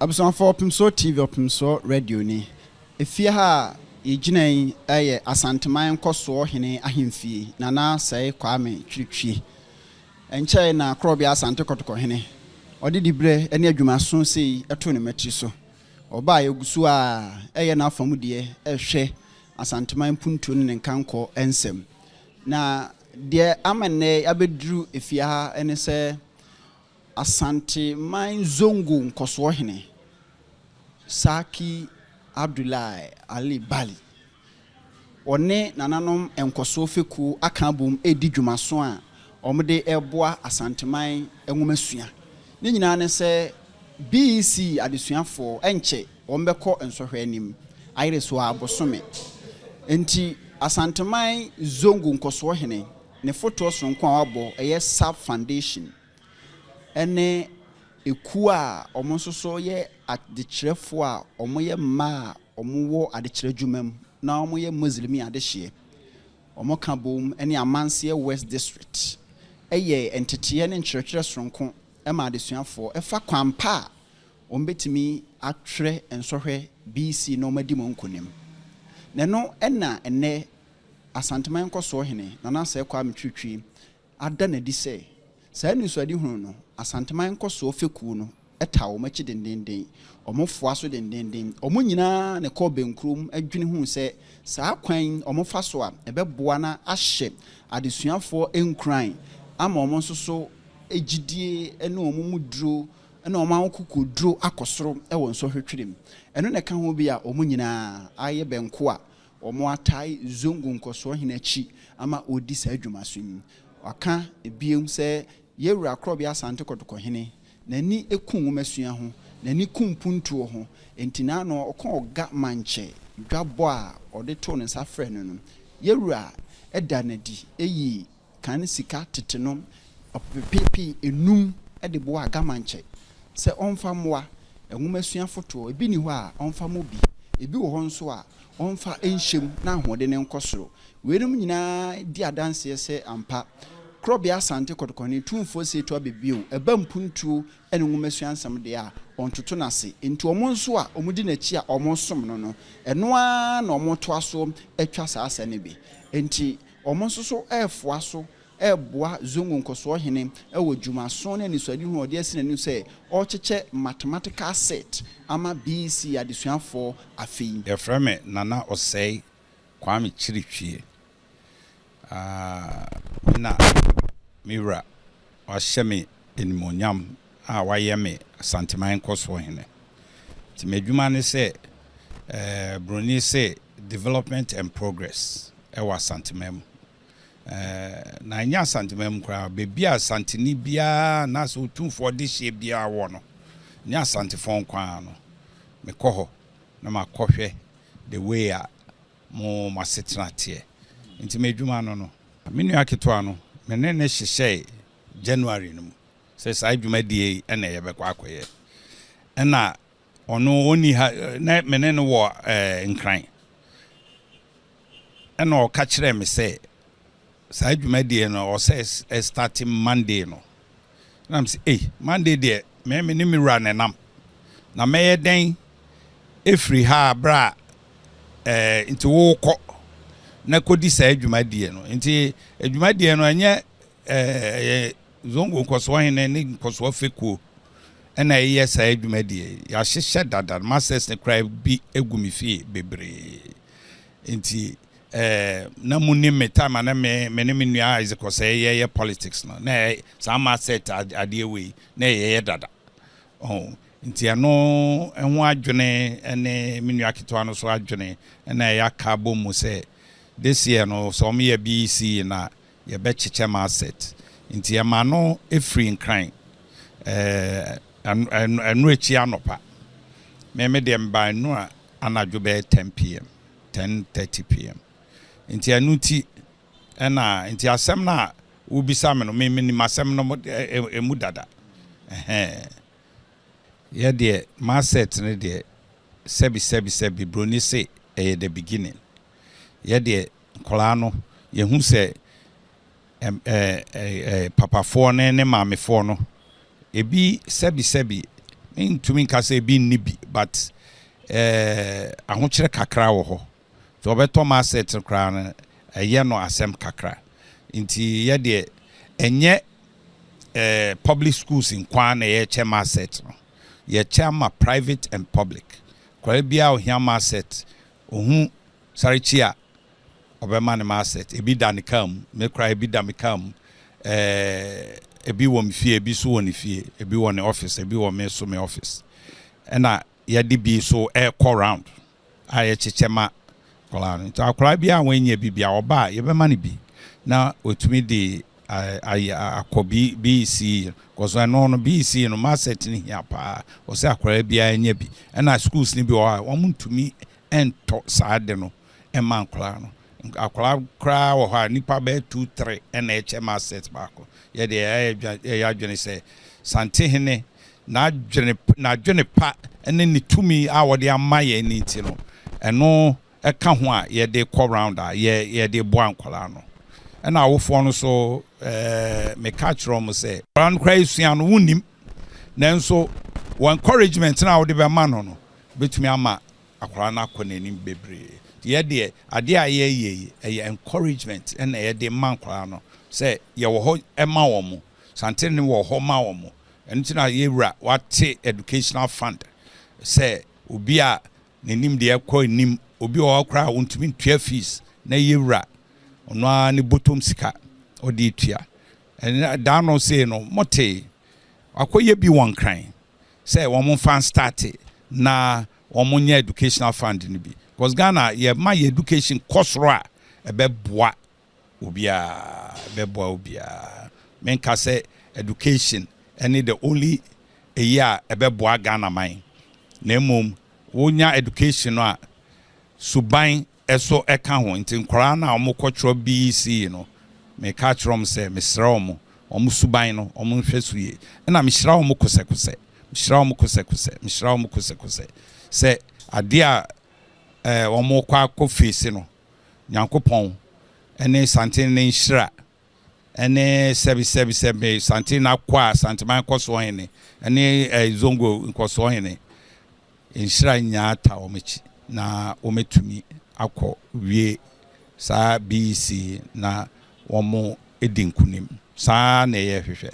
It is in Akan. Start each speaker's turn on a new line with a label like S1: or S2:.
S1: Abusuafoɔ, Ɔpemsoɔ TV, Ɔpemsoɔ Radio ni. Efie ha a yɛgyina yi yɛ Asanteman Nkɔsoɔ Hene ahemfie, Nana Sɛe Kwame Twirtwie. Ɛnkyɛe na Korɔbea Asante Kɔtɔkɔ Hene, ɔde diberɛ ne adwumaso sei too ne mmatiri so. Ɔbaa yɛgu so a ɛyɛ n'afa mu deɛ ɛrehwɛ Asanteman mpuntuo ne ne nkankɔ nsɛm. Na deɛ ama nnɛ yɛabɛduru efie ha ne sɛ Asanteman Zongo Nkɔsoɔ Hene, Sarki Abdullahi Ali Bali, ɔne nananom nkɔsoɔ fekuo aka abom redi dwumaso a wɔde reboa Asanteman nwomasua. Ne nyinaa ne sɛ BEC adesuafoɔ nkyɛ wɔbɛkɔ nsɔhwɛ anim ayere so ara bosome. Enti Asanteman Zongo Nkɔsoɔ Hene ne fotoɔ sononko a wabɔ ɛyɛ Sub Foundation ne ekuo a wɔn nso so yɛ adekyerɛfoɔ a wɔyɛ mmaa a wɔwɔ adekyerɛ adwuma mu na wɔyɛ Muslimi adehyeɛ. Wɔka bom ne Amanseɛ West District yɛ nteteeɛ ne nkyerɛkyerɛ sononko ma adesuafoɔ ɛfa kwan pa a wɔbɛtumi atwerɛ nsɔhwɛ BC na wɔadi mu nkonim. Na ɛno na ɛnnɛ Asanteman Nkɔsoɔ Hene Nana Asɛe Kwame Twitwi ada no adi sɛ saa anisoadehunu no, Asanteman Nkɔsoɔ Fekuo no taa wɔn akyi dendeenden, wɔfoa so dendeenden. Wɔn nyinaa na ɛkɔɔ bɛnkurom dwene huu sɛ saa kwan yi wɔfa so a, ɛbɛboa na ahyɛ adesuafoɔ nkuran ama wɔn nso so gyidie ne wɔn mu duro ne wɔn akokoduro akɔ soro wɔ nsɔhwɛ twerɛ mu. Ɛno na ɛka ho bi a wɔn nyinaa ayɛ bɛnko a wɔatae Zongo Nkɔsoɔ Hene akyi ama ɔredi saa dwumaso yi. Waka bio sɛ Yɛwura Korɔbea Asante Kɔtɔkɔ Hene, n'ani ku nwomasua ho, n'ani ku mpuntuo ho, enti n'ano ɔka ɔga mankyɛ dwabɔ a ɔde too ne nsa frɛɛ no no, Yɛwura da no adi yii kan sika tete no ɔpepepepe enum de boaa Gamankyɛ sɛ ɔmfa mmoa nwomasua fotoɔ, ebi nni hɔ a ɔmfa mmɔ bi, ebi wɔ hɔ nso a ɔmfa nhyɛ mu na ahoɔden no nkɔ soro. Weinom nyinaa di adanseɛ sɛ ampa, Korɔbea Asante Kɔtɔkɔhene Tumfoɔ Seetu Abebio, ɛba mpuntuo ne nwomasua nsɛm deɛ a, ɔntoto no ase. Enti wɔn nso a wɔdi n'akyi a wɔresom no no, ɛno ara na wɔretoa so atwa saa asa no bi. Enti wɔn nso so refoa so reboa Zongo Nkɔsoɔ Hene wɔ dwumaso ne anisoadehunu a ɔde asi n'anim sɛ ɔrekyekyɛ Mathematical Set ama BEC adesuafoɔ afe yi.
S2: Yɛfrɛ me Nana Osei Kwame Kyirikyie. Ah, me na me wura wahyɛ me animuonyam a wayɛ me Asanteman Nkɔsoɔ Hene. Nti m'adwuma ne sɛ, eh, Broni se development and progress ɛwɔ Asanteman mu. Eh, na ɛnyɛ Asanteman mu koraa, baabi a Asanteni biara anaasɛ otumfoɔ dehyeɛ biara wɔ no, nyɛ Asantefoɔ nko ara no, mekɔ hɔ na makɔhwɛ the way a mo asetena teɛ. Nti m'adwuma no no. Me nua ketewa no, me ne no hyehyɛe January no mu sɛ saa dwumadie yi na yɛbɛkɔ akɔyɛ. Ɛna ɔno ɔnni ha, na me ne no wɔ Nkran. Ɛna ɔka kyerɛɛ me sɛ saa dwumadie no ɔsɛ ɛstart Monday no. Na me sɛ, ei, Monday deɛ me ne me wura na ɛnam. Na mɛyɛ dɛn ɛfiri ha berɛ a nti wokɔ na kɔdi saa dwumadie no. Nti dwumadie no ɛnyɛ ɛyɛ Zongo Nkɔsoɔ Hene ne Nkɔsoɔ Fekuo ɛna ɛyɛ saa dwumadie. Yɛahyehyɛ dada, masters ne koraa bi egu me fie bebree. Nti na mu nim me time a na me ne me nua Isaac Osei yɛyɛ politics no, na saa master adeɛ wei na ɛyɛyɛ dada. Oh, nti ɛno ɛho adwene ne me nua ketewa no so adwene ɛna ɛyɛ aka abɔ mu sɛ this year no sɛ ɔmo yɛ BEC na yɛbɛkyekyɛ ma asset. Nti ɛma no efiri Nkran ɛno akyi anɔpa. Me deɛ mba ɛno a anadwo bɛyɛ 10 p.m., 10:30 p.m. Nti ɛno ti ɛna nti asɛm no a wobisa me no, me menim asɛm no emu dada. Ɛhɛn, yɛ deɛ maset no deɛ, sɛbi sɛbi sɛbi, broni se ɛyɛ the beginning. Yɛ deɛ nkɔlaa no yɛhu sɛ ɛm ɛɛ ɛɛ papafoɔ ne maamefoɔ no ebi sɛbi sɛbi. Mentumi nka sɛ ebi nni bi, but ahokyerɛ kakra wɔ hɔ. Nti ɔbɛtɔ math set koraa no, ɛyɛ no asɛm kakra. Nti yɛ deɛ, ɛnyɛ public schools nkoaa na yɛkyɛ math set no. Yɛkyɛ ama private and public. Akwadaa biara ohia math set, ohu Sarekyi a, ɔbɛma ne math set. Ebi da ne kaa mu, me koraa ebi da me kaa mu. Ebi wɔ me fie, ebi nso wɔ ne fie, ebi wɔ ne office, ebi wɔ me so me office. Ɛna yɛde bi nso ɛrekɔ round a yɛkyekyɛ ma akwadaa no. Nti akwadaa biara a wanya bi bia, ɔba a, yɛbɛma no bi na watumi de ayɛ akɔ BEC kɔsɔ. Ɛno no, BEC no, math set no hia paa. Wɔsɛ akwadaa biara nya bi. Ɛna schools no bi wɔ hɔ a wɔn ntumi ɛntɔ saa de no ɛma nkwadaa no. Akwadaa koraa wɔ hɔ a, nipa bɛyɛ two, three ɛna ɛkyɛ math set baako. Yɛde ɛyɛ adwene sɛ Santehene n'adwene pa ɛne ne tumi a wɔde ama yɛn ne ti no, ɛno ɛka ho a yɛde kɔ round a yɛde boa nkwadaa no. Ɛna awofoɔ no so, meka kyerɛ wɔn sɛ nkwadaa no koraa esua no wunnim, nanso wɔn encouragement na wɔde bɛma no bɛtumi ama akwadaa no akɔ n'anim bebree. Yɛ deɛ, adeɛ a yɛyɛ yi, ɛyɛ encouragement ɛna yɛde ma nkwadaa no sɛ yɛwɔ hɔ ɛma wɔn mo, Santene wɔ hɔ ma wɔn mo. Ɛno ti na yɛwura wate educational fund sɛ obi a n'anim deɛ kɔ anim, obi wɔ hɔ koraa a wɔntumi ntua fees, na yɛwura ɔno ara ne bɔtɔm sika ɔde tua. Ɛna daa no sei no, mɔte akɔyɛ bi wɔ Nkran sɛ wɔn mfa start na wɔn nyɛ educational fund no bi, because Ghana yɛ ma yɛ education kɔ soro a, ɛbɛboa obiara, ɛbɛboa obiara. Menka sɛ education ɛne the only eyi a ɛbɛboa Ghana man, na mmom wonya education no a, suban ɛso ɛka ho. Nti nkwaraa no a wɔkɔtwerɛ BEC no, meka kyerɛ wɔn sɛ mesrɛ wɔn, wɔn suban no, wɔn nhwɛ so yie. Ɛna mehyira wɔn kosɛkosɛ, mehyira wɔn kosɛkosɛ, mehyira wɔn kosɛkosɛ sɛ adeɛ a wɔn kɔ akɔ face no, Nyankopɔn ɛne Santene ne nhyira ɛne sɛbi sɛbi sɛbi Santene akɔ a Santeman nkɔsoɔ hene ɛne Zongo nkɔsoɔ hene nhyira nyinaa ta wɔn akyi na wɔmɛtumi akɔ wie saa BEC na wɔn di nkunim. Saa na ɛyɛ hwehwɛ.